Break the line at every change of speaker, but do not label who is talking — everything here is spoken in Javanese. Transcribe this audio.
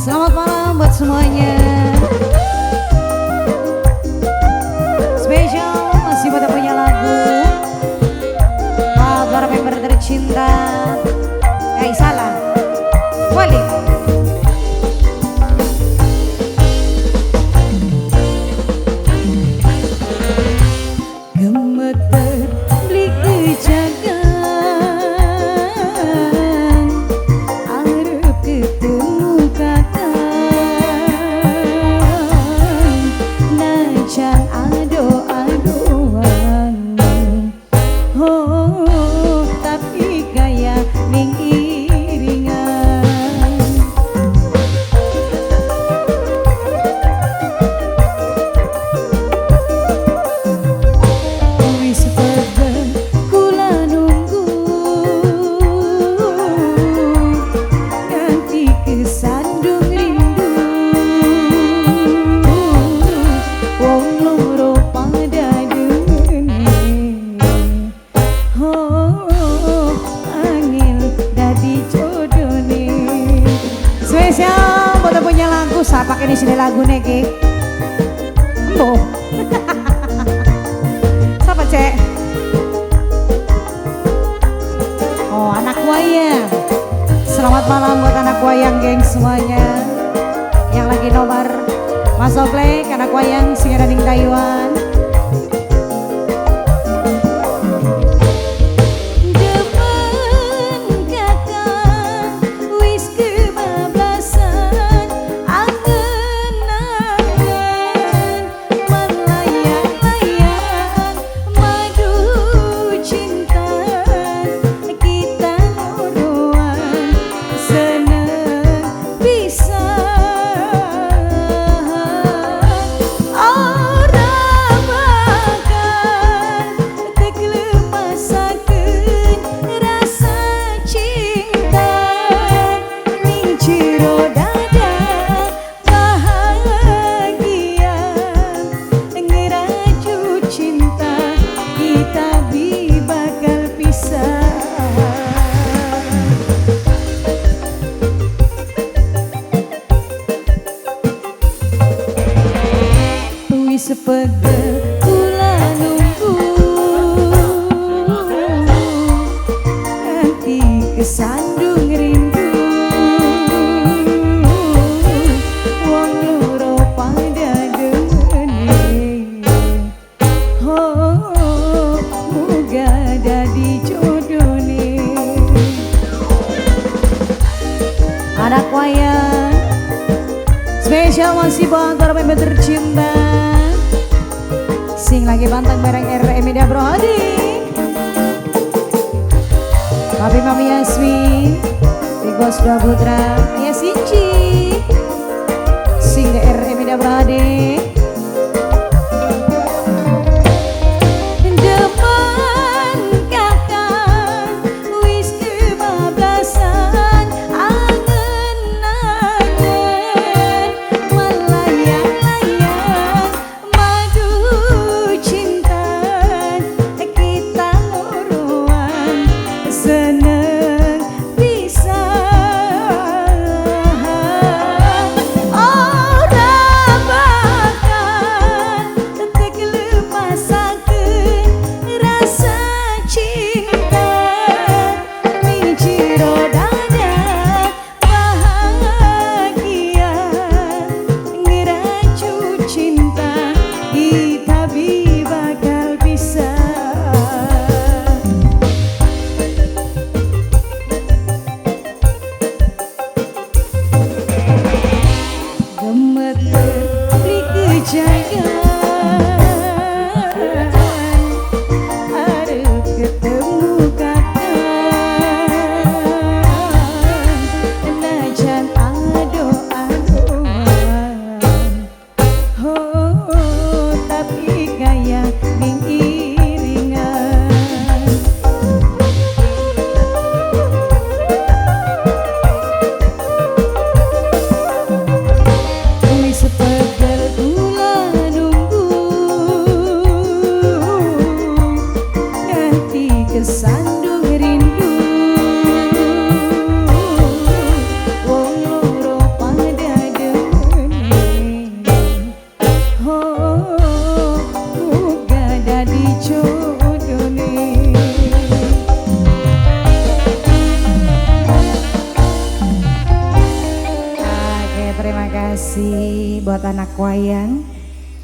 Selamat malam buat semuanya. Spesial masih buat yang punya lagu, buat para member tercinta. Salah. Wali. Gemeter beli kejagaan, arep ketemu kakang, najan ado-adoan, oh tapi kaya ning iringan. Wis pegel kula nunggu nganti kesandung rindu, wong loro pada demene, oh angel dadi jodone. Spesial buat yang punya lagu, siapa ini sini lagune ki? Embo. Siapa cek? Oh, anak wayang. Selamat malam buat anak wayang geng semuanya. Yang lagi nobar Mas Oplek, anak wayang sing ada ning Taiwan. Demen kakang wis kebablasan, angen-angen melayang-layang madu cinta kita loroan seneng pisan, ora bakal teklepasaken rasa cinta ning jero dada bahagia, ngeraju cinta kita bi bakal pisah. Wis pegel kula nunggu nganti kesandung rindu, wong loro pada demene, oh muga dadi jodone. Anak wayang spesial masih buat para member tercinta sing lagi pantang bareng RM Media Bro Hadi, Papi Mami Yasmin, Big Boss Dua Putra, Ayah Sinci, sing RM Media Bro Hadi. Demen kakang wis kebablasan, angen-angen melayang-layang madu cinta kita loroan seneng pisan, ora bakal teklepasaken rasa cinta ning jero dada bahagia, ngeraju cinta kita bi bakal pisah. Gemeter beli kejagaan, arep ketemu kakang, najan ado-adoan, oh tapi kaya ning iringan. Wis pegel kula nunggu Kasih buat anak wayang.